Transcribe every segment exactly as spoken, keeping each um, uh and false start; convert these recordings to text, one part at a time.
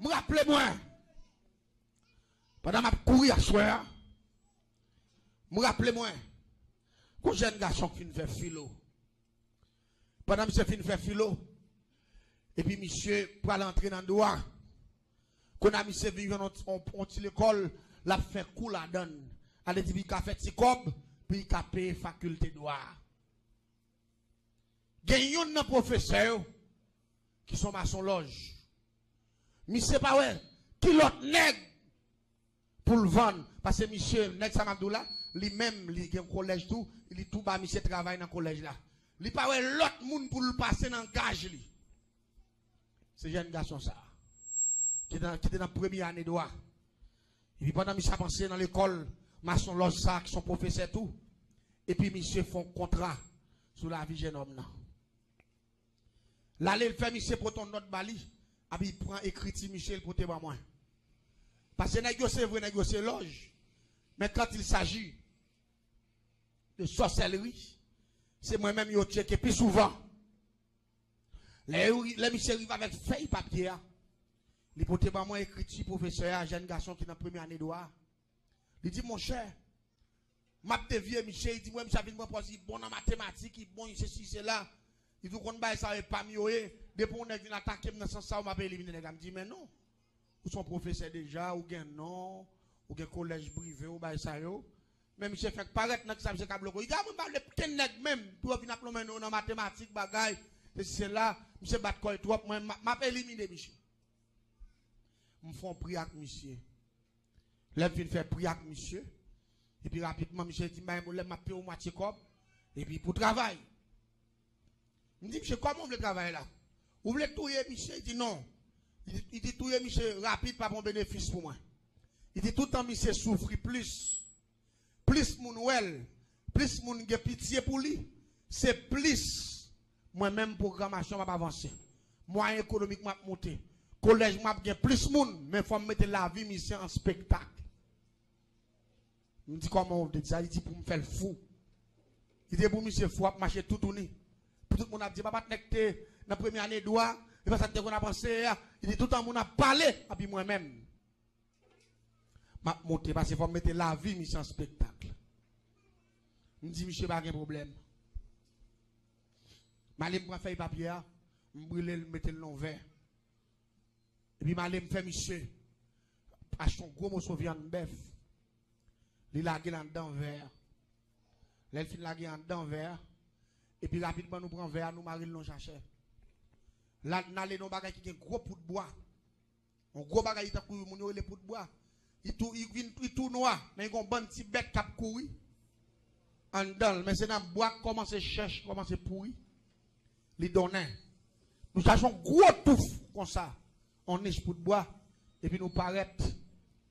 M raple mwen, pandan m ap kouri aswè a, m raple mwen, gon jèn gason k fin fè filo. Pandan misye fin fè filo, epi misye pral antre nan dwa. Kounye a misye vin jwenn yon, yon, yon ti lekòl, l ap fè kou ladan l. Sa vle di, pou li ka fè ti kòb, pou li ka peye fakilte dwa a. Gen youn nan pwofesè yo ki se yon masonlòj. Misye pa wè ki lòt nèg pou l vann. Paske misye, nèg sa m ap di w la, li menm, li gen kolèj tou, li tou ba misye travay nan kolèj la. Li pa wè lòt moun pou l pase nan gaj li. Se jèn gason sa a, ki te nan, ki te nan premye ane dwa. Epi pandan misye ap anseyen nan lekòl masonlòj sa a, ki se yon pwofesè tou, epi misye fè yon kontra sou lavi jènòm nan. L ale, l fè misye pote yon nòt ba li, epi l pran ekriti misye, l pote ban mwen. Paske nèg yo se vre, nèg yo se lòj. Men quand il s'agit de sorcellerie, se mwen menm yo tcheke pi souvan. Lè yo, lè misye rive avèk fèy papye a, li pote ban mwen ekriti pwofesè a, jèn gason ki nan premye ane dwa a. Li di, monchè, m ap devye misye, li di, m wè misye ap vin pran pòz, li bon nan matematik, li bon, li sesi, li sela. Li di, ou konn bagay sa yo, e pa m yo ye. Depi yon nèg vin atake m nan sans sa yo, m ap elimine nèg la. M di, men non. Ou se yon pwofesè deja, ou gen non, ou gen kolèj prive w, bagay sa yo. Men misye fèk parèt nan kisa misye ka bloke w. Li di, a mwen pa vle kenn nèg menm, pou yo vin ap lonmen nou nan matematik, bagay, sesi, sela. Misye bat kò l twòp, mwen, m a, m ap elimine misye. M fè yon pri ak misye. Lè m fin fè pri ak misye, epi rapidman, misye di m, bay mwen, lè m ap peye w mwatye kòb, epi pou travay. M di, misye, kòman w vle travay la? Ou vle touye misye? Li di, non. Li di, li di, touye misye rapid pa pran benefis pou mwen. Li di, toutan misye soufri plis, plis moun wè l, plis moun gen pitye pou li, se plis mwen menm pwogramasyon m ap avanse. Mwayen ekonomik mwen ap moute. Kolèj mwen ap gen plis moun, men fò m mete lavi misye an spektak. M di, kòman w vle di sa? Li di, pou m fè l fou. Li di, pou misye fou, ap mache toutouni. Pou tout moun ap di, papa t nèg te nan premye ane dwa, e pa sa n te konn ap panse a. Li di, toutan moun ap pale, epi mwen menm, m ap moute, paske fò m mete lavi misye an spektak. M di, misye pa gen pwoblèm. M ale, m pran fèy papye a, m brile l, m mete l nan yon vè. Epi m ale, m fè misye achte yon gwo moso vyann bèf. Li lage l anndan vè a. Lè l fin lage anndan vè a, epi rapidman nou pran vè a, nou mare l nan yon sachè. La, n ale nan yon bagay ki gen gwo poud bwa. Yon gwo bagay, li tankou moun yo rele poud bwa. Li tou, li vin, li tou nwa, men li gen yon bann ti bèt k ap kouri anndan l. Men se nan bwa k kòmanse chèch, kòmanse pouri. Li donnen. Nou chache yon gwo touf konsa, yon nich poud bwa, epi nou parèt,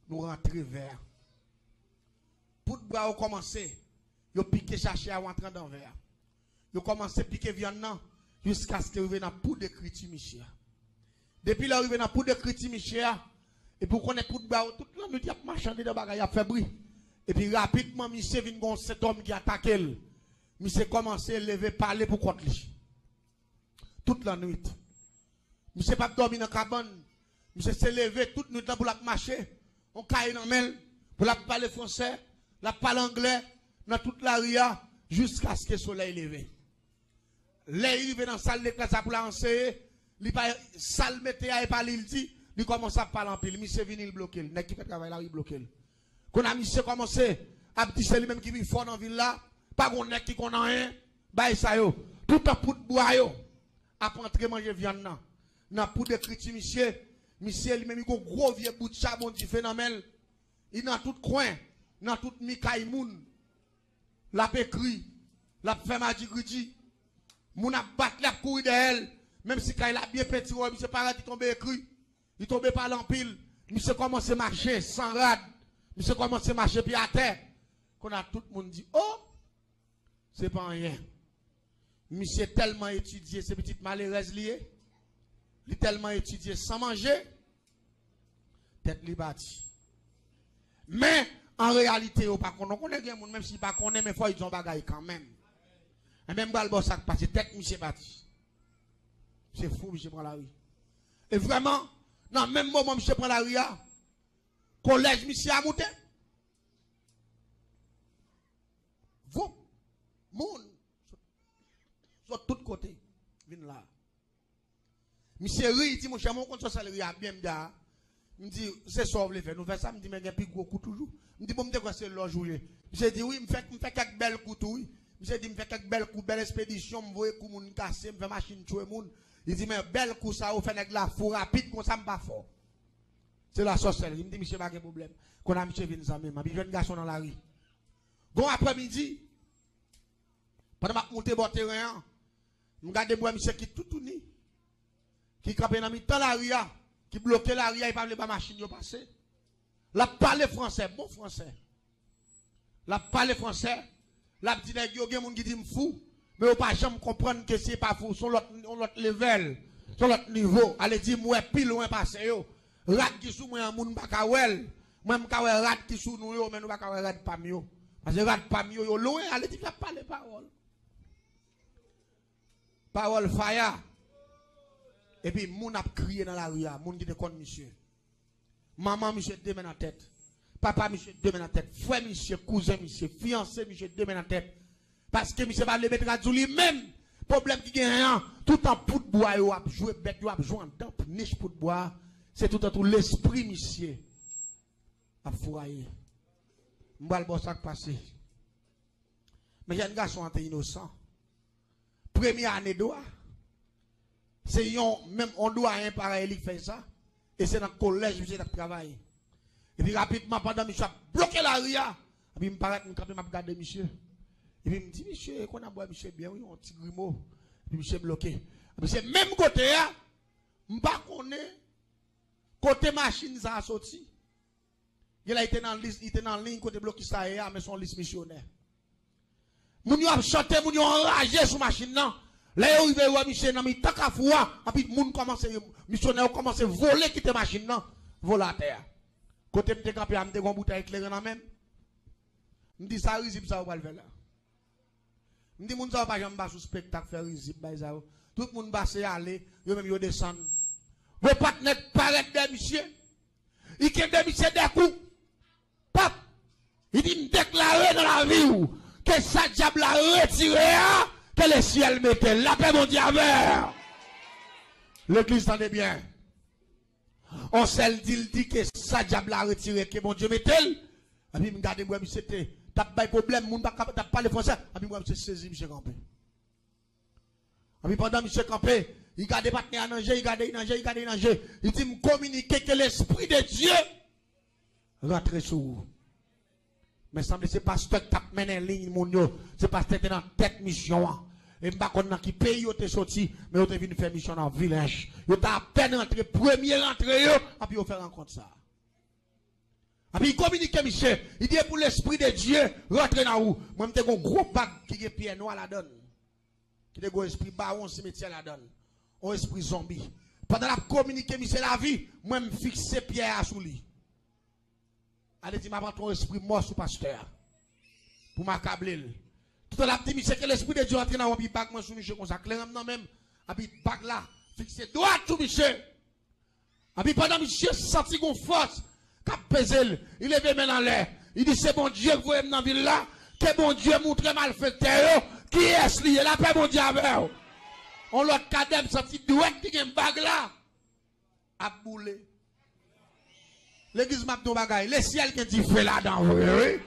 nou rantre vè a. Poud bwa yo kòmanse, yo pike sachè a, yo antre anndan vè a. Yo kòmanse pike vyann nan, jiskaske yo rive nan poud ekriti misye a. Depi lè yo rive nan poud ekriti misye a, epi w konnen poud bwa yo, tout lannwit y ap mache anndedan bagay, y ap fè bri. Epi rapidman, misye vin gen yon sentòm ki atake l. Misye kòmanse leve pale pou kont li. Tout lannwit. Misye p ap dòmi nan kabann. Misye se leve tout nwit lan pou l ap mache. Yon kaye nan men l, pou l ap pale fransè, l ap pale anglè, nan tout lari a, jiskaske solèy leve. Lè li rive nan sal leklè sa pou l al anseye, li pa, sa l mete a, e pa li l di, li kòmanse ap pale anpil. Misye vini, l bloke l. Nèg ki fè travay la, li bloke l. Kounye a, misye kòmanse ap di se li menm ki pi fò nan vil la, pa gon nèg ki konn anyen, bagay sa yo. Toutan poud bwa yo ap antre manje vyann nan, nan poud ekriti misye, misye li menm li gon gwo vye bout chabon dife nan men l. Li nan tout kwen, nan tout mi kay moun. L ap ekri, l ap fè madigridi. Moun ap bat li, ap kouri dèyè l. Menm si kay la byen pentire, misye parèt, li tonbe ekri. Li tonbe pale anpil. Misye kòmanse mache san rad. Misye kòmanse mache pye atè. Kounye a tout moun di, o! Se pa anyen. Misye tèlman etidye, se pitit malerèz li ye. Li tèlman etidye san manje, tèt li pati. Men, an reyalite, yo pa konnen. Konnen gen moun, menm si li pa konnen, men fò li di yon bagay kanmenm. Enben, m pral ba w sa k pase, tèt misye pati. Misye fou, misye pran lari. E vrèman, Nan menm moman misye pran lari a, kolèj misye a moute. Voup! Moun sot tout kote vin la. Misye ri, li di, "Monchè, mwen konn sòsèlri a byen," m di, "A, m di, se sa w vle fè, nou fè sa," m di, "Men gen pi gwo kou toujou." M di, "Bon, m te kwè se lòj ou ye." Misye di, "Wi, m fè, m fè kèk bèl kou tou, wi." Misye di, "M fè kèk bèl kou, bèl espedisyon, m voye kou moun kase, m fè machin tchwe moun." Li di, "Men bèl kou sa yo fè nèg la fou rapid, konsa m pa fò. Se la sòsèlri." M di, "Misye pa gen pwoblèm." Kounye a misye vin zanmi m, epi jèn gason nan lari. Gon aprèmidi, pandan m ap moute bò teren an, m gade m wè misye ki toutouni, ki kanpe nan mitan lari a, ki bloke lari a, li pa vle ba machin yo pase. L ap pale fransè, bon fransè. L ap pale fransè, l ap di nèg yo, gen moun ki di m fou, men yo pa janm konprann ke se pa fou, se yon lòt, yon lòt level, se yon lòt nivo. Ale di m wè pi lwen pase yo. Rad ki sou mwen an, moun pa ka wè l. Mwen, m ka wè rad ki sou nou yo, men nou pa ka wè rad pa m yo. Paske rad pa m yo, yo lwen, ale di m ap pale pawòl. Pawòl faya. Epi moun ap kriye nan lari a, moun ki te konn misye. Manman misye de men nan tèt. Papa misye de men nan tèt. Frè misye, kouzen misye, fiyanse misye de men nan tèt. Paske misye pa vle met rad sou li menm. Pwoblèm ki genyen an, toutan pout bwa yo ap jwe, bèt yo ap jwe anndan nich pout bwa, se toutan tou lespri misye ap fouraye. M pral ba w sa k pase. Men jèn gason an te inosan. Premye ane dwa, se yon, menm yon dwayen parèy li k fè sa. E se nan kolèj misye t ap travay. Epi rapidman, pandan misye ap bloke lari a, epi m parèt, m kanpe, m ap gade misye. Epi m di, "Misye, kounye a m wè misye byen, wi, yon ti grimo." Epi misye bloke. Epi se menm kote a, m pa konnen kote machin sa a soti. Genlè li te nan lis, li te nan liy kote blokis la ye a, men se yon lis misyonè. Moun yo ap chante, moun yo anraje sou machin nan. Lè yo rive, yo wè misye nan mitan kafou a, anpi moun kòmanse, misyonè yo kòmanse vole kite machin nan, vole atè a. Kote m te kanpe a, m te gen yon boutèy kleren nan men m. M di, "Sa rizib sa yo pral fè la?" M di, "Moun sa yo pa janm ba sou spektak fè rizib bay sa yo." Tout moun pase ale, yo menm yo desann. Gwo patnè parèt dèyè misye. Li kenbe misye de kou. Pap! Li di, "M deklare nan lavi w, ke sa dyab la retire a, ke lesyèl mete l. Lapè Bondye avè w." Legliz, tande byen. On sèl di, l di, "Ke sa dyab la retire, ke Bondye mete l." Epi m gade, m wè misye te, t ap bay pwoblèm, moun pa ka, t ap pale fransè. Epi m wè misye sezi, misye kanpe. Epi pandan misye kanpe, li gade patnè a nan je, li gade li nan je, li gade li nan je. Li di, "M kominike ke Lespri de Dye rantre sou ou." Men sanble se pastè k t ap mennen liy moun yo. Se pastè te nan tèt misyon an. E m pa konn nan ki peyi yo te soti, men yo te vin fè misyon nan Vilèj. Yo te apèn rantre, premye rantre yo, epi yo fè rankont sa a. Epi li kominike misye, li di, "Pou Lespri de Dye rantre nan ou." Mwen, m te gen yon gwo bag ki gen pyè nwa ladan l, ki te gen yon espri bawon simetyè ladan l, yon espri zonbi. Pandan l ap kominike misye lavi, mwen, m fikse pyè a sou li. Ale di, "M ap antre yon espri mò sou pastè a pou m akable l." Toutan l ap di, "Misye, ke Lespri de Dye antre nan ou," epi bag mwen sou misye konsa, kleren m nan men m, epi bag la fikse dwat sou misye. Epi pandan misye santi gon fòs k ap peze l, li leve men l anlè. Li di, "Se Bondye k voye m nan vil la. Ke Bondye moutre malfektè yo kiyès li ye. Lapè Bondye avè w." On lòt kadè m santi dwèt ki gen bag la ap boule. Legliz, m ap di yon bagay. Lesyèl gen dife ladan vre, wi.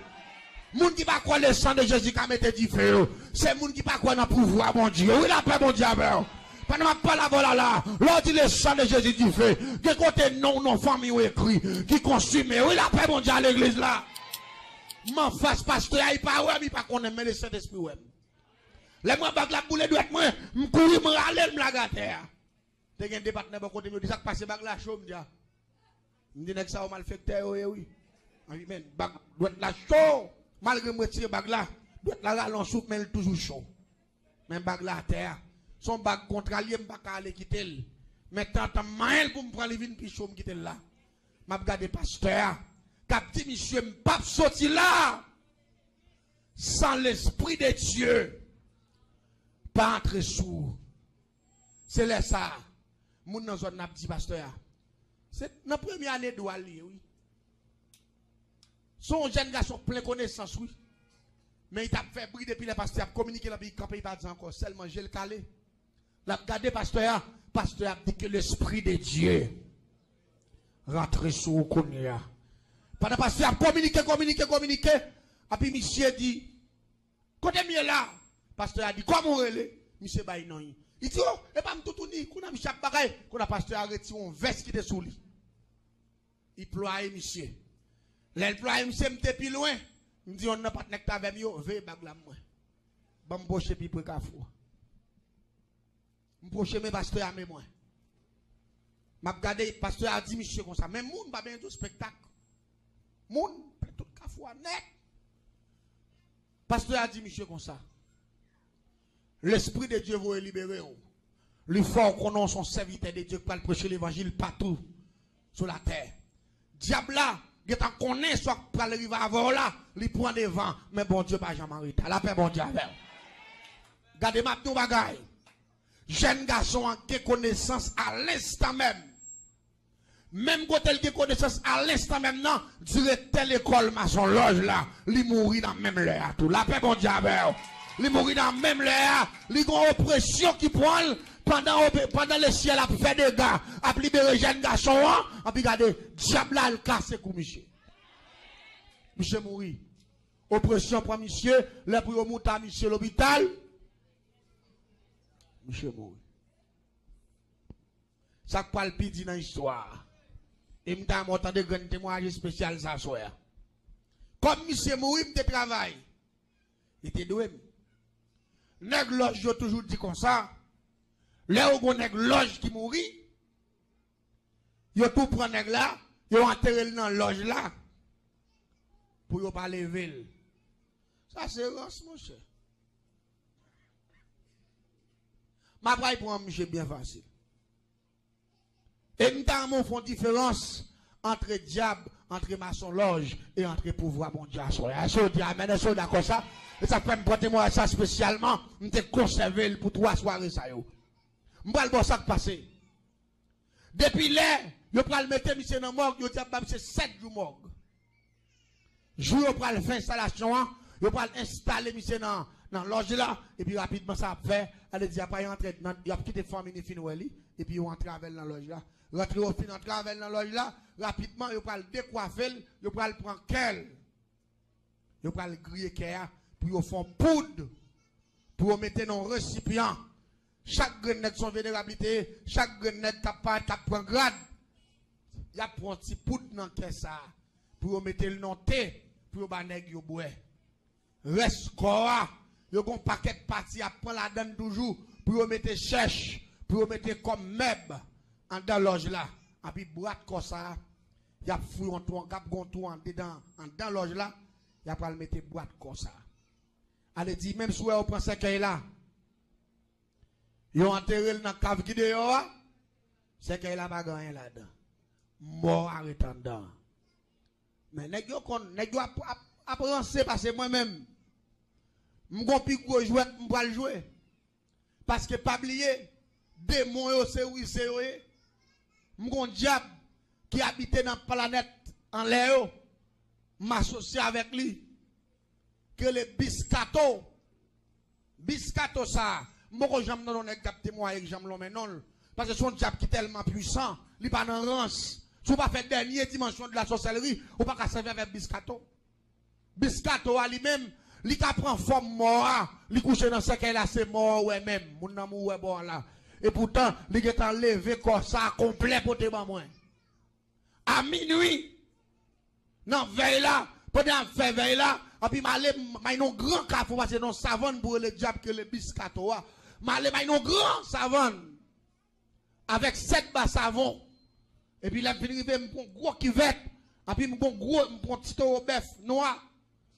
Moun ki pa kwè le san de Jezi ka mete dife yo, se moun ki pa kwè nan pouvwa Bondye. Wi, lapè Bondye avè w. Pandan m ap pale avè w la, la, lè w di le san de Jezi dife, gen kote non w, non fanmi w ekri, ki konsime. Wi, lapè Bondye a legliz la. M anfas pastè a, li pa wè m, li pa konnen m, men le Sentespri wè m. Lè m wè bag la ap boule dwèt mwen, m kouri, m rale l, m lage atè a. Te gen de patnè bò kote m, yo di, "Sa k pase, bag la cho," m di, a. M di, "Nèg sa yo malfektè yo ye, wi." Anpi men, bag, dwèt la cho. Malgre m retire bag la, dwèt la rale yon souf, men l toujou cho. Men bag la atè a. Se yon bag kontra l ye, m pa ka ale kite l. Men tantan m manyen l pou m pran li vin pi cho, m kite l la. M ap gade pastè a k ap di, "Misye, m p ap soti la san Lespri de Dye pa antre sou ou." Se lè sa a, moun nan zòn nan ap di pastè a, Se nan premye ane dwa l ye, wi. Se yon jèn gason plen konesans, wi. Men li t ap fè bri depi lè pastè ap kominike l, epi li kanpe, li pa di ankò. Sèlman je l kale. L ap gade pastè a. Pastè a ap di que l'esprit de Dieu rantre sou ou kounye a. Pandan pastè a ap kominike, kominike, kominike, epi misye di, "Kote m ye la?" Pastè a di, "Kòman w rele?" Misye bay non li. Li di, "O, e pa m toutouni." Kounye a misye ap bagay. Kounye a pastè a retire yon vès ki te sou li. Li plwaye misye. Lè l plwaye misye, m te pi lwen. M di yonn nan patnè k t avè m yo, "Veye bag la mwen. Ban m pwoche pi pre kafou a." M pwoche men pastè a men mwen. M ap gade, pastè a di misye konsa, "Men moun pa benyen tou spektak. Moun, tout kafou a nèt." Pastè a di misye konsa, "Lespri de Dye voye libere w. Li fè w konnen w se yon sèvitè de Dye k pral preche levanjil patou sou latè. Dyab la gentan konnen sa k pral rive avè w la, li pran devan, men Bondye pa janm an reta. Lapè Bondye avè w." Gade, m ap di w bagay. Jèn gason an gen konesans a lenstan menm. Menm kote l gen konesans a lenstan menm nan, direktè lekòl masonlòj la, li mouri nan menm lè a tou. Lapè Bondye avè w. Li mouri nan menm lè a. Li gen yon opresyon ki pran l pandan, ope- pandan lesyèl ap fè dega, ap libere jèn gason an. Anpi gade, dyab la al kase kou misye. Misye mouri. Opresyon pran misye, lè pou yo moute misye lopital, misye mouri. Sa k pral pi di nan istwa a. E m ta renmen w tande grenn temwayaj espesyal sa aswè a. Kòm misye mouri, m te travay. Li te dwe m. Nèg lòj yo toujou di konsa, lè yo gon nèg lòj ki mouri, yo tou pran nèg la, yo antere l nan lòj la, pou yo pa leve l. Sa se rans, monchè. M ap pral pran misye byen fasil. E m ta renmen w fè yon diferans antre dyab, antre masonlòj e antre pouvwa Bondye aswè a. Èske w di amèn? Èske w dakò sa? E sa fè m pote mwen sa espesyalman, m te konsève l pou twa sware sa yo. M pral ba w sa k pase. Depi lè yo pral mete misye nan mòg, yo di ap ba misye sèt jou mòg. Jou yo pral fè enstalasyon an, yo pral enstale misye nan, nan lòj la, epi rapidman sa ap fè, ale di apa y antre nan, y ap kite fanmi ni fin wè li, epi yo antre avè l nan lòj la. Rantre yo fin antre avè l nan lòj la, rapidman yo pral dekwafe l, yo pral pran kè l. Yo pral griye kè a pou yo fè yon poud, pou yo mete nan yon resipyan. Chak grenn nèg se yon venerab li te ye, chak grenn nèg k ap parèt, k ap pran grad, y ap pran yon ti poud nan kè sa a, pou yo mete l nan te, pou yo ba nèg yo bwè. Rès kò a, yo gon pakèt pati y ap pran ladan l toujou, pou yo mete chèch, pou yo mete kòm mèb anndan lòj la. Anpi bwat kò sa a, y ap fouye yon twou, y ap gon twou andedan, anndan lòj la, y ap pral mete bwat kò sa a. Ale di, menm si w wè yo pran sèkèy la, yo antere l nan kav ki deyò a, sèkèy la pa gen anyen ladan. Mò a ret anndan. Men nèg yo konn, nèg yo ap, ap, ap ranse pase mwen menm. M gon pi gwo jwèt m pral jwe. Paske pa bliye, demon yo se rize yo ye. M gon dyab ki abite nan planèt anlè yo. M asosye avèk li. Ki rele Biskato. Biskato sa a, m poko janm tande yon nèg k ap temwaye k janm lonmen non l. Paske se yon dyab ki tèlman pwisan, li pa nan rans. Si w pa fè dènye dimansyon de la sòsèlri, ou pa ka sèvi avèk Biskato. Biskato a li menm, li ka pran fòm mò a, li kouche nan sèkèy la, se mò a w wè menm, moun nan mouri bò a la. Epoutan, li gentan leve kò sa a konplè pote ban mwen. A minwi, nan vèy la, pandan y ap fè vèy la, anpi m ale, m al nan yon gran kafou, pase nan yon savann pou rele dyab ki rele Biskato a. M ale, m al nan yon gran savann avèk sèt ba savon. Epi lè m fin rive, m pran gwo kivèt, anpi m pran gwo, m pran ti towo bèf nwa.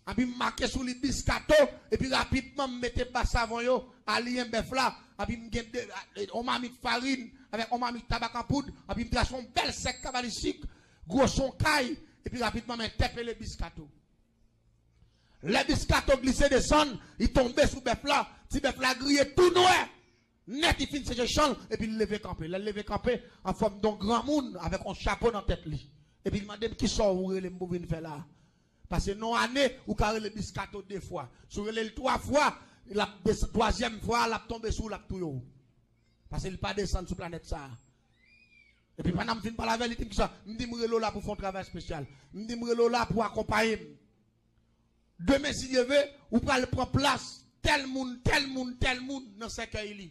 Anpi m make sou li Biskato, epi rapidman m mete ba savon yo, aliyen bèf la, anpi m gen de, yon mamit farin, avèk yon mamit tabak an poud, anpi m trase yon bèl sèk kabalistik, gwo son kay, epi rapidman m entèpele Biskato. Lè Biskato glise desann, li tonbe sou bèf la, ti bèf la griye tou nwè. Nèt, li fin seche chan l, epi l leve kanpe. Lè l leve kanpe, an fòm de yon granmoun, avèk yon chapo nan tèt li. Epi l mande m, "Kisa w rele m pou vin fè la a?" Pase nan yon ane, ou ka rele Biscato de fwa. Si w rele l twa fwa, l ap desann, twazyèm fwa a, l ap tonbe sou w, l ap touye w. Pase li pa desann sou planèt sa a. Epi pandan m fin pale avè l, li di m sa. M di, "M rele w la pou fè yon travay espesyal." M di, "M rele w la pou akonpaye m. Demen, si Dye vle, ou pral pran plas tèl moun, tèl moun, tèl moun nan sèkèy li.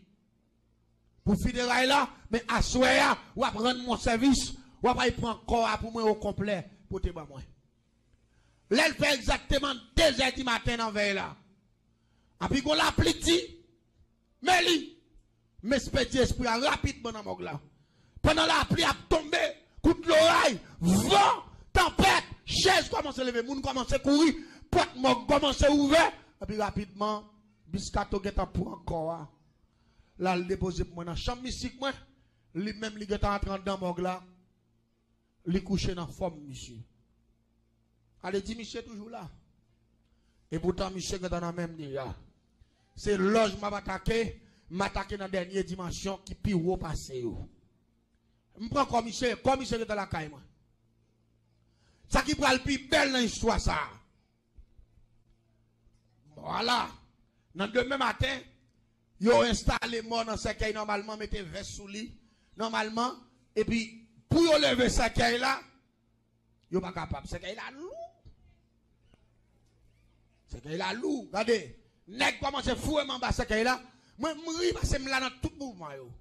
Pou fineray la, men aswè a, w ap rann mwen sèvis, w ap al pran kò a pou mwen okonplè, pote ban mwen." Lè l fè egzakteman de zè di maten nan vèy la, anpi gon lapli di, men li, m espedye espri a rapidman nan mòg la. Pandan lapli ap tonbe, kout loray, van, tanpèt, chèz kòmanse leve, moun kòmanse kouri, pòt mòg kòmanse ouvè, epi rapidman, Biscato gentan pran kò a. L al depoze pou mwen nan chanm mistik mwen, li menm li gentan antre anndan mòg la. Li kouche nan fòm misye. Ale di misye toujou la. Epoutan misye gentan nan men m deja. Se lòj m ap atake, m atake nan dènye dimansyon ki pi wo pase yo. M pran kò misye, kò misye gentan lakay mwen. Sa ki pral pi bèl nan istwa sa a. Vwala. Nan demen maten, yo enstale mò nan sèkèy nòmalman, mete vès sou li nòmalman, epi pou yo leve sèkèy la, yo pa kapab. Sèkèy la lou. Sèkèy la lou. Gade, nèg kòmanse foure m anba sèkèy la. Mwen, m ri pase m la nan tout mouvman yo.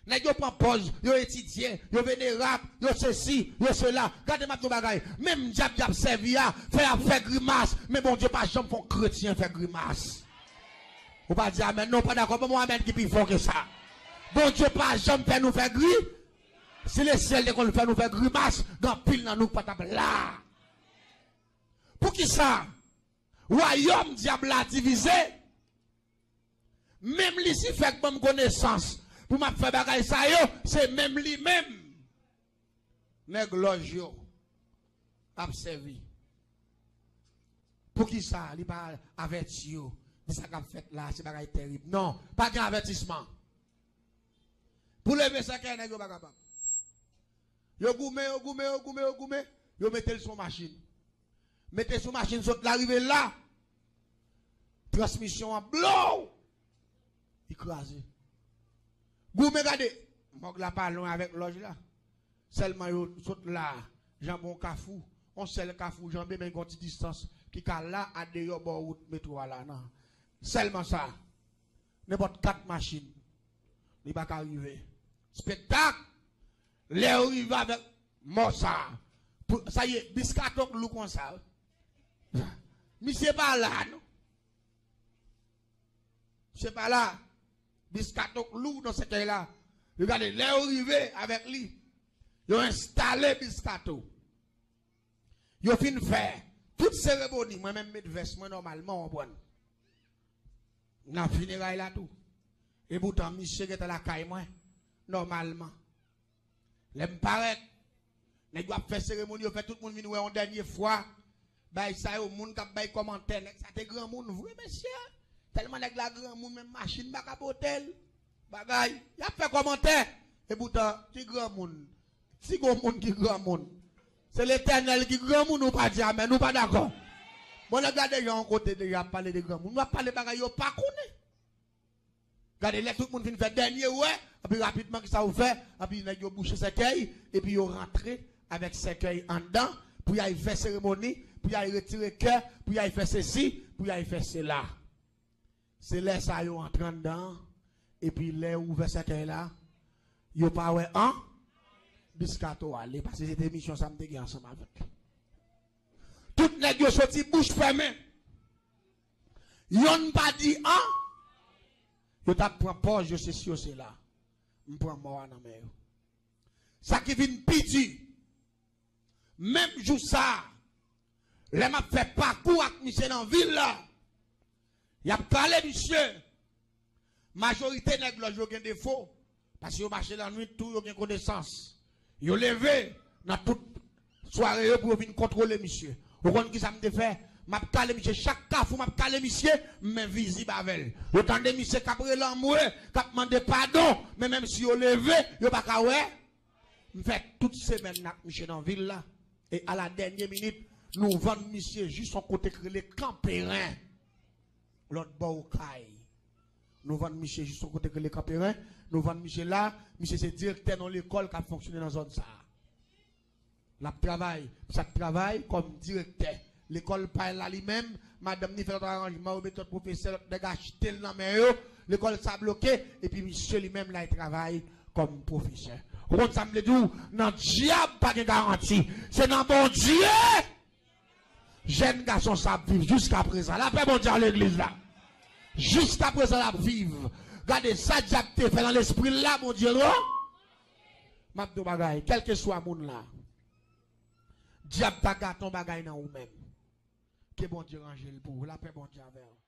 Nèg yo pran pòz, yo etidye, yo venerab, yo sesi, yo sela. Gade, m ap di yon bagay. Menm dyab y ap sèvi a, fè y ap fè grimas, men Bondye pa janm fè yon kretyen fè grimas. Ou pa di amèn, non, ou pa dakò. Ban m yon amèn ki pi fò ke sa. Bondye pa janm fè nou fè gri. Si lesyèl te konn fè nou fè grimas, gen anpil nan nou ki pa t ap la. Poukisa? Wayòm dyab la divize. Menm Lisifè k ban m konesans pou m ap fè bagay sa yo, se menm li menm nèg lòj yo ap sèvi. Poukisa li pa avèti yo? Di sa k ap fèt la, se bagay tèrib. Non, pa gen avètisman. Pou leve sèkèy, nèg yo pa kapab. Yo goumen, yo goumen, yo goumen, yo goumen. Yo mete l sou yon machin. Mete sou machin, sot la, rive la. Transmisyon an blow. Li kraze. Goumen, gade. Mòg la pa lwen avèk lòj la. Sèlman yo sot la, janbe yon kafou. Yon sèl kafou janbe, men gon ti distans ki ka la, adeyò bò wout metwo a la, nan. Sèlman sa. Nenpòt kat machin. Li pa ka rive. Spektak! Lè yo rive avèk mò sa a, pou, sa ye, Biscato k lou konsa, wi. Misye pa la, non. Misye pa la. Biscato k lou nan sèkèy la. Yo gade, lè yo rive avèk li, yo enstale Biscato. Yo fin fè tout seremoni, mwen menm met vès mwen nòmalman, w konprann. Nan fineray la tou. Epoutan, misye gentan lakay mwen, nòmalman. Lè m parèt, nèg yo ap fè seremoni, yo fè tout moun vin wè yon dènye fwa. Bay sa yo, moun k ap bay kòmantè, nèg sa te granmoun vre, mesye. Tèlman nèg la granmoun, menm machin pa ka pote l. Bagay, y ap fè kòmantè. Epoutan, ki granmoun? Si gon moun ki granmoun, se Letènèl ki granmoun, ou pa di amèn, ou pa dakò. Bon, nèg la deja yon kote, deja ap pale de granmoun. W ap pale bagay yo pa konnen. Gade, lè tout moun fin fè dènye wè, epi rapidman, kisa yo fè? Epi nèg yo bouche sèkèy, epi yo rantre avèk sèkèy anndan, pou y al fè seremoni, pou y al retire kè, pou y al fè sesi, pou y al fè sela. Se lè sa yo antre anndan an, epi lè yo ouvè sèkèy la, yo pa wè an Biscato ale, paske se te misyon sa m te gen ansanm avèk li. Tout nèg yo soti bouch fèmen. Yonn pa di an. Yo t ap pran pòz, yo sesi, yo sela. M pran mò a nan men yo. Sa ki vin pi di, menm jou sa a, lè m ap fè pakou ak misye nan vil la, y ap kale misye. Majorite nèg lòj yo gen defo, paske yo mache lannwit tou, yo gen konesans. Yo leve nan tout sware yo pou yo vin kontwole misye. Ou konn kisa m te fè? M ap kale misye chak kafou, m ap kale misye, men vizib avè l. Yo tande misye k ap rele anmwe, k ap mande padon, men menm si yo leve, yo pa ka wè. M fè tout semèn nan ak misye nan vil la. E a la dènye minit, nou vann misye jis yon kote k rele Kanperen. Lòt bò Okay. Nou vann misye jis yon kote k rele Kanperen. Nou vann misye la. Misye se direktè yon lekòl k ap fonksyone nan zòn sa a. L ap travay. Misye ap travay kòm direktè. Lekòl pa l la li menm, madanm ni fè lòt aranjman, yo mete lòt pwofesè, lòt nèg achte l nan men yo. Lekòl sa bloke, epi misye li menm la, li travay kòm pwofesè. Ou konn sa m vle di w? Nan dyab pa gen garanti. Se nan Bondye! Jèn gason sa ap viv jiskaprezan. Lapè Bondye a legliz la. Jiskaprezan l ap viv. Gade sa dyab te fè nan lespri l la, Bondye non. M ap di w bagay, kèlkeswa moun la, dyab ta gate yon bagay nan ou menm, ke Bondye ranje l pou ou. Lapè Bondye avè w.